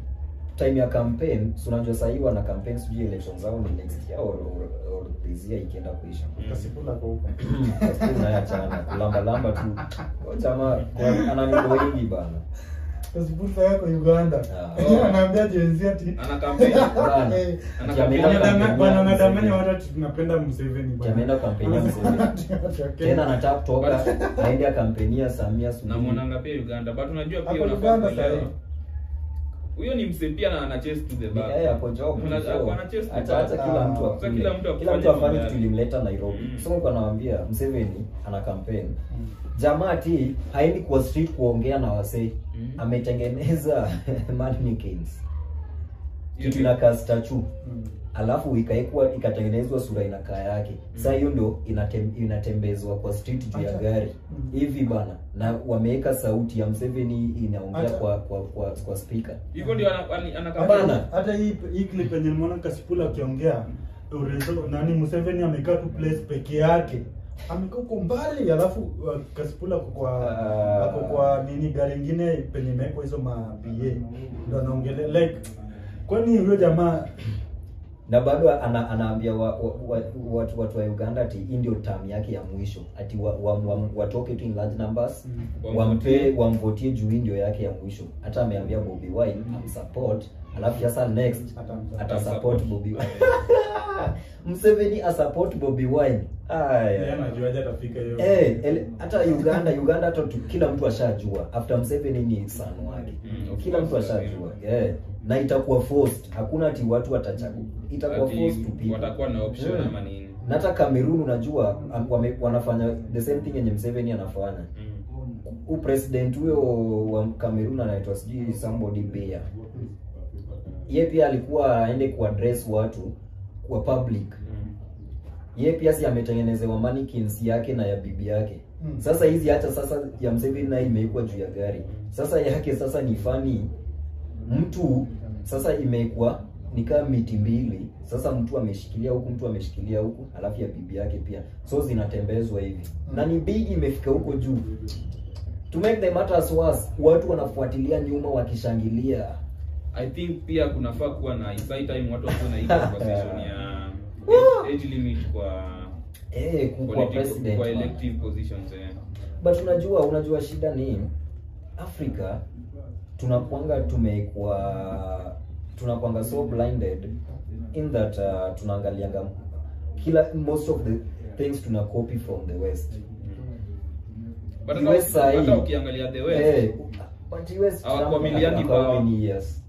time ya campaign, so unajua sasa hivi wana campaign sijui elections zao ni next year or this year ikienda kuisha. Kasipula kwa huko. Kasipula naye achana, kulamba lamba tu. Kwa jamaa ana wengi bana. Kasipula yako Uganda. Anaambia Gen Z ati ana campaign. Bana anadanganya watu tunapenda Museveni bana. Ameenda campaign ya Museveni. Tena anataka kutoka aende kampeni ya Samia Suluhu. Namuonanga pia Uganda, but unajua pia unafaa kuelewa. Huyo ni msepia na ana chase to the back. Hapo job. Ana chase. Acha kila mtu afanye. Kila mtu afanye kitu ilimleta Nairobi. So nilikuwa nawaambia Museveni ana campaign. Jamaa ati haendi kwa street kuongea na wasee. Ametengeneza mannequins. Kitu inakaa statue. Alafu ikaekwa ikatengenezwa sura inakaa yake. Sasa hiyo ndio inatembezwa kwa street juu ya gari. Hivi bana, na wameweka sauti ya Museveni inaongea kwa speaker. Hivyo ndio ana hata hii clip yenye nimeona Kasipula akiongea nani Museveni amekaa tu place peke yake. Amekaa huko mbali alafu Kasipula ako kwa nini gari nyingine penye imewekwa hizo ma BA. Ndio anaongelea like kwani huyo jamaa na bado anaambia watu wa Uganda ati hii ndio term yake ya mwisho, ati watoke tu in large numbers, wamvotie juu hii ndio yake ya mwisho. Hata ameambia Bobi Wine amsupport, alafu sasa next ata support Bobi Wine. Museveni a support Bobi Wine. Aya. Anajua aje atafika hiyo. Hata Uganda hata kila mtu ashajua after Museveni ni son wake. Kila mtu ashajua. Na itakuwa forced. Hakuna ati watu watachagua. Itakuwa forced to people. Watakuwa na option ama nini? Na hata Cameroon unajua wanafanya the same thing yenye Museveni anafanya. President huyo wa Cameroon anaitwa sijui somebody Beya. Yeye pia alikuwa aende kuaddress watu kwa public. Yeye pia si ametengenezewa mannequins yake na ya bibi yake. Sasa hizi hata sasa ya Museveni nayo imewekwa juu ya gari. Sasa yake sasa ni funny. Mtu sasa imekuwa ni kama miti mbili. Sasa mtu ameshikilia huku, mtu ameshikilia huku, alafu ya bibi yake pia. So zinatembezwa hivi. Na ni big imefika huko juu. To make the matters worse, watu wanafuatilia nyuma wakishangilia. I think pia kunafaa kuwa na inside time watu wakuwe na hii conversation ya age limit kwa kwa president, kwa elective positions. But unajua shida ni Afrika tunakuanga tunakuanga so blinded in that tunaangalianga kila most of the things tuna copy from the West. But hata ukiangalia the West, but US hawakuamiliani kwa many years.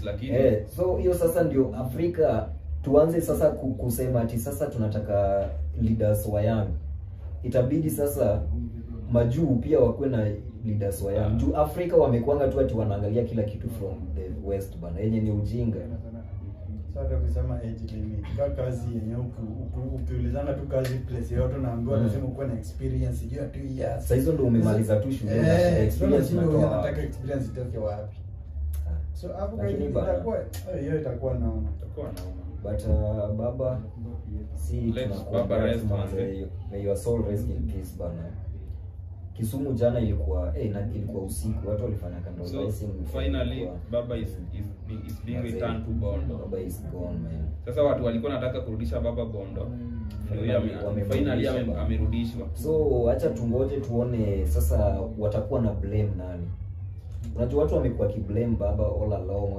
Lakini so hiyo sasa ndio Afrika tuanze sasa kusema ati sasa tunataka leaders wa young. Itabidi sasa majuu pia wakuwe na leaders wa young. Juu Afrika wamekuanga tu ati wanaangalia kila kitu from the West bana. Yenye ni ujinga. Sasa ukisema age limit, kwa kazi yenyewe ukiulizana tu kazi place yote unaambiwa lazima ukuwe na experience ya 2 years. Sasa hizo ndio umemaliza tu shule na experience unatoa. Unataka experience itoke wapi? So hapo itakuwa hiyo itakuwa naoma. Itakuwa naoma. But baba si tunakuomba rest man. May your soul rest in peace bana. Kisumu jana ilikuwa ilikuwa usiku, watu walifanya candle lighting. So finally baba is being returned to Bondo. Baba is gone man. Sasa watu walikuwa wanataka kurudisha baba Bondo. Finally amerudishwa. So acha tungoje tuone sasa watakuwa na blame nani. Unajua watu wamekuwa kiblame baba all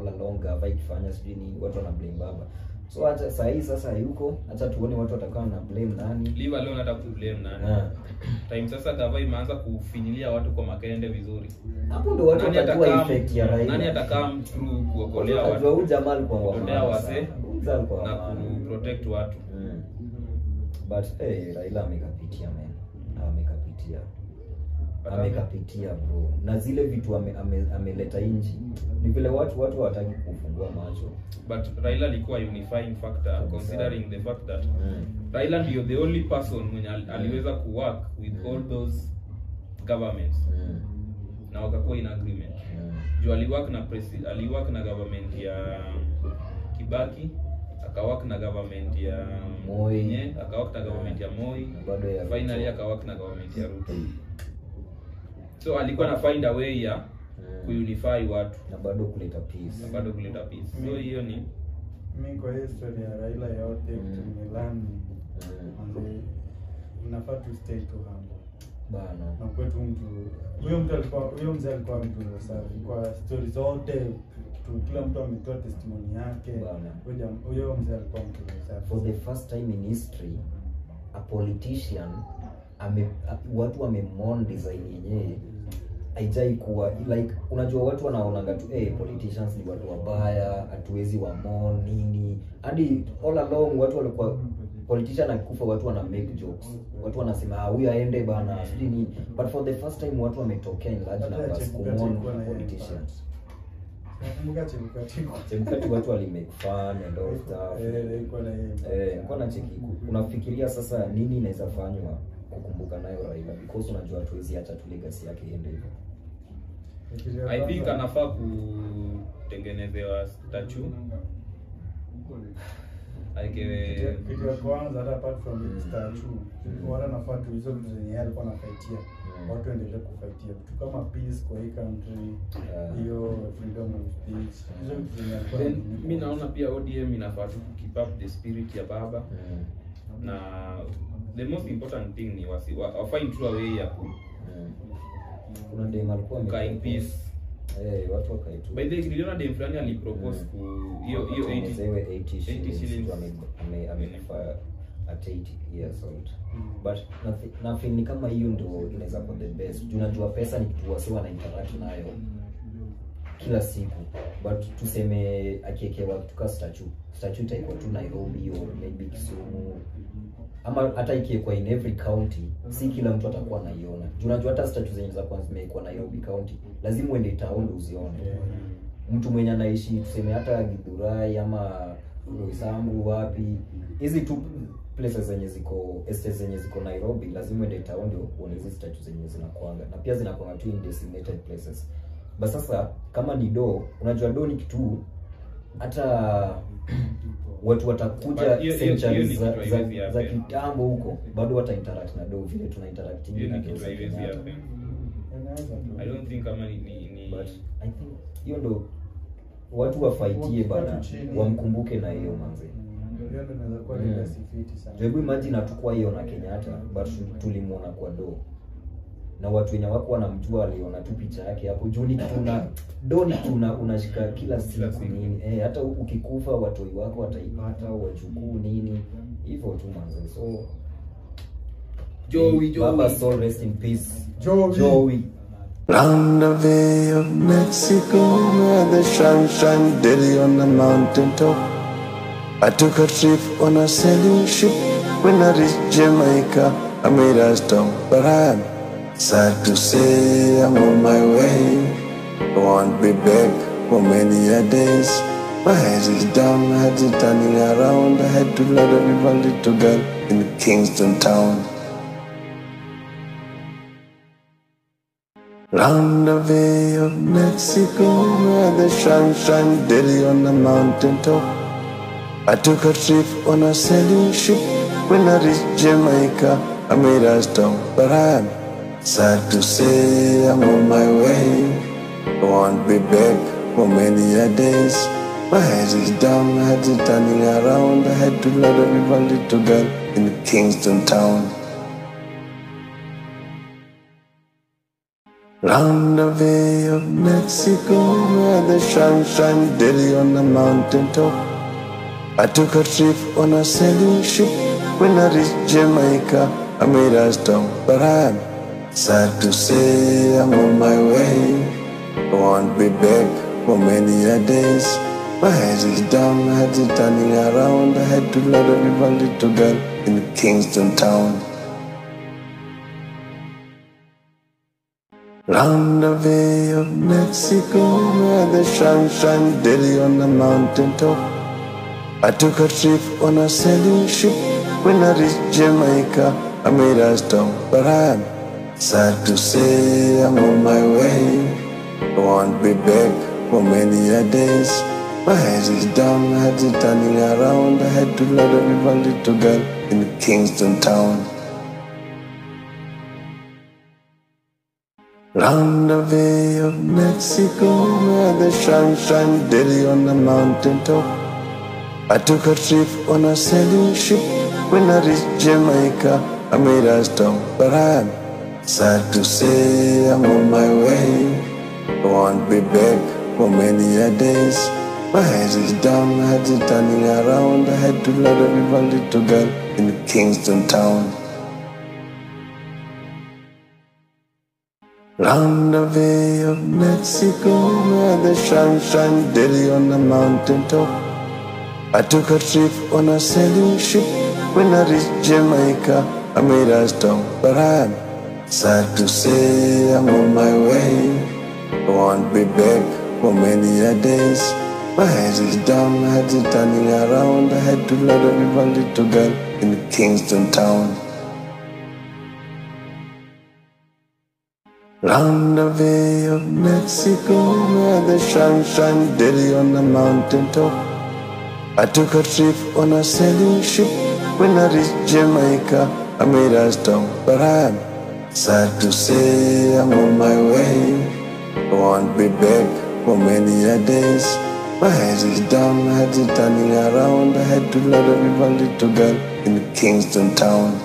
along gava ikifanya sijui ni watu wana blame baba. So acha saa hii sasa yuko, acha tuone watu watakuwa na blame nani. Leave alone hata ku blame nani. Time sasa gava imeanza kufinyilia watu kwa makende vizuri. Hapo ndio watu watajua effect ya Raila. Nani atakaa through kuokolea watu? Unajua huyu jamaa alikuwa wa wase na ku protect watu. But Raila amekapitia man. Amekapitia. Amekapitia bro. Na zile vitu ameleta inji. Ni vile watu hawataki kufungua macho. But Raila alikuwa unifying factor considering the fact that Raila ndio the only person mwenye aliweza ku work with all those governments. Na wakakuwa in agreement. Juu aliwork na aliwork na government ya Kibaki, akawork na government ya Moi, akawork na government ya Moi, finally akawork na government ya Ruto. So alikuwa na find a way ya kuunify watu na bado kuleta peace. Na bado kuleta peace. So hiyo ni mimi kwa history ya Raila yote tumelani. Unafaa to stay too humble. Bana. Na kwetu mtu huyo mtu alikuwa huyo mzee alikuwa mtu safi. Kwa story zote kila mtu ametoa testimony yake. Huyo mzee alikuwa mtu safi. For the first time in history a politician watu wamemon design yenyewe haijai kuwa like unajua watu wanaonanga tu politicians ni watu wabaya, hatuwezi wamon nini. Hadi all along watu walikuwa politician akikufa watu wana make jokes. Watu wanasema huyu aende bana sijui nini. But for the first time watu wametokea in large numbers kumon politicians. Nakumbuka Chebukati. Chebukati watu wali make fun and all stuff. Ilikuwa na cheki. Unafikiria sasa nini inaweza fanywa kukumbuka nayo Raila because unajua hatuwezi acha tu legacy yake iende hivyo. I think anafaa kutengenezewa statue. Kitu ya kwanza hata apart from statue, wala nafaa tu hizo vitu zenye alikuwa anafightia. Watu endelee kufightia vitu kama peace kwa hii country, hiyo freedom of speech. Hizo vitu zenye alikuwa. Then mimi naona pia ODM inafaa tu keep up the spirit ya baba. Na the most important thing ni wa find true way ya ku kuna dem alikuwa in peace. Watu wakaitu. By the way, niliona dem fulani alipropose ku hiyo 80 shillings amekufa at 80 years old. But nothing ni kama hiyo ndio inaweza kuwa the best. Unajua pesa ni kitu wasi wana interact nayo kila siku. But tuseme akiekewa kitu kama statue itaikuwa tu Nairobi or maybe Kisumu. Ama hata ikiwekwa in every county, si kila mtu atakuwa anaiona. Unajua hata statue zenye za kwanza zimekuwa Nairobi county, lazima uende town uzione. Mtu mwenye anaishi tuseme hata Githurai ama Roysambu wapi, hizi tu places zenye ziko estates zenye ziko Nairobi, lazima uende town ndio uone hizi statue zenye zinakuanga. Na pia zinakuanga tu in designated places. But sasa kama ni do, unajua do ni kitu hata watu watakuja centuries za kitambo huko bado wata interact na do vile tuna interact na do. I don't think kama ni but I think hiyo ndo watu wafaitie bana, wamkumbuke na hiyo manze. Hiyo ndo inaweza kuwa legacy fiti sana. Hebu imagine atakuwa hiyo na Kenyatta but tulimuona kwa do. Na watu wenye wako wanamjua aliona tu picha yake hapo juu ni tuna do ni tuna unashika kila siku nini. Hata ukikufa watoi wako wataipata, wajukuu nini. Hivyo tu manze. So Joey Baba soul rest in peace. Joey. Round the Bay of Mexico, where the sun shines daily on the mountain top. I took a trip on a sailing ship. When I reached Jamaica, I made a stop, but I'm sad to say I'm on my way. I won't be back for many a days. My head is down, my head is turning around. I had to let every little girl in Kingston town. Round the Bay of Mexico, where the sun shines daily on the mountain top. I took a trip on a sailing ship. When I reached Jamaica, I made a stop, but I'm sad to say I'm on my way. I won't be back for many a days. My head is down, my head is turning around. I had to let every little girl in Kingston town. Round the Bay of Mexico, where the sun shines daily on the mountain top. I took a trip on a sailing ship. When I reached Jamaica, I made a stop, but I'm sad to say I'm on my way. I won't be back for many a days. My head is down, my head is turning around. I had to let every little girl in Kingston town. Round the Bay of Mexico, where the sun shines daily on the mountain top. I took a trip on a sailing ship. When I reached Jamaica, I made a stop, but I'm sad to say I'm on my way. I won't be back for many a days. My head is down, my head is turning around. I had to let every little girl in Kingston town. Round the Bay of Mexico, where the sun shines daily on the mountain top. I took a trip on a sailing ship. When I reached Jamaica, I made a stop, but I'm sad to say I'm on my way. I won't be back for many a days. My head is down, my head is turning around. I had to let every little girl in Kingston town. Round the Bay of Mexico, where the sun shines daily on the mountain top. I took a trip on a sailing ship. When I reached Jamaica, I made a stop, but I'm sad to say I'm on my way. I won't be back for many a days. My head is down, my head is turning around. I had to let every little girl in Kingston town. Round the Bay of Mexico, where the sun shines daily on the mountain top. I took a trip on a sailing ship. When I reached Jamaica, I made a stop, but I'm sad to say I'm on my way. I won't be back for many a days. My head is down, my head is turning around. I had to let every little girl in Kingston town.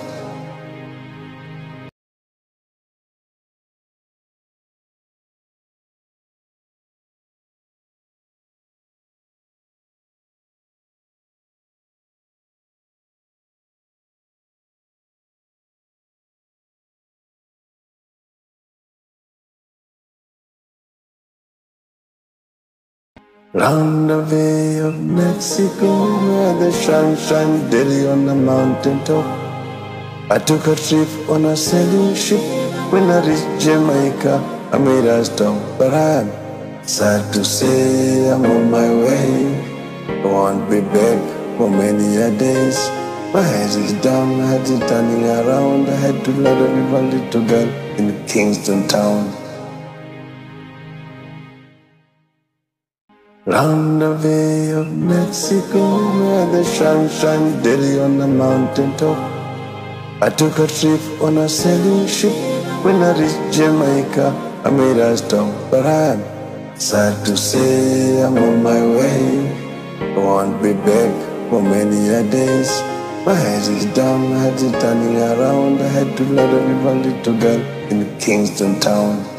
Round the Bay of Mexico, where the sun shines daily on the mountain top. I took a trip on a sailing ship. When I reached Jamaica, I made a stop, but I'm sad to say I'm on my way. I won't be back for many a days. My head is down, my head is turning around. I had to let every little girl in Kingston town. Round the Bay of Mexico, where the sun shines daily on the mountain top. I took a trip on a sailing ship. When I reached Jamaica, I made a stop, but I'm sad to say I'm on my way. I won't be back for many a days. My head is down, my head is turning around. I had to let every little girl in Kingston town.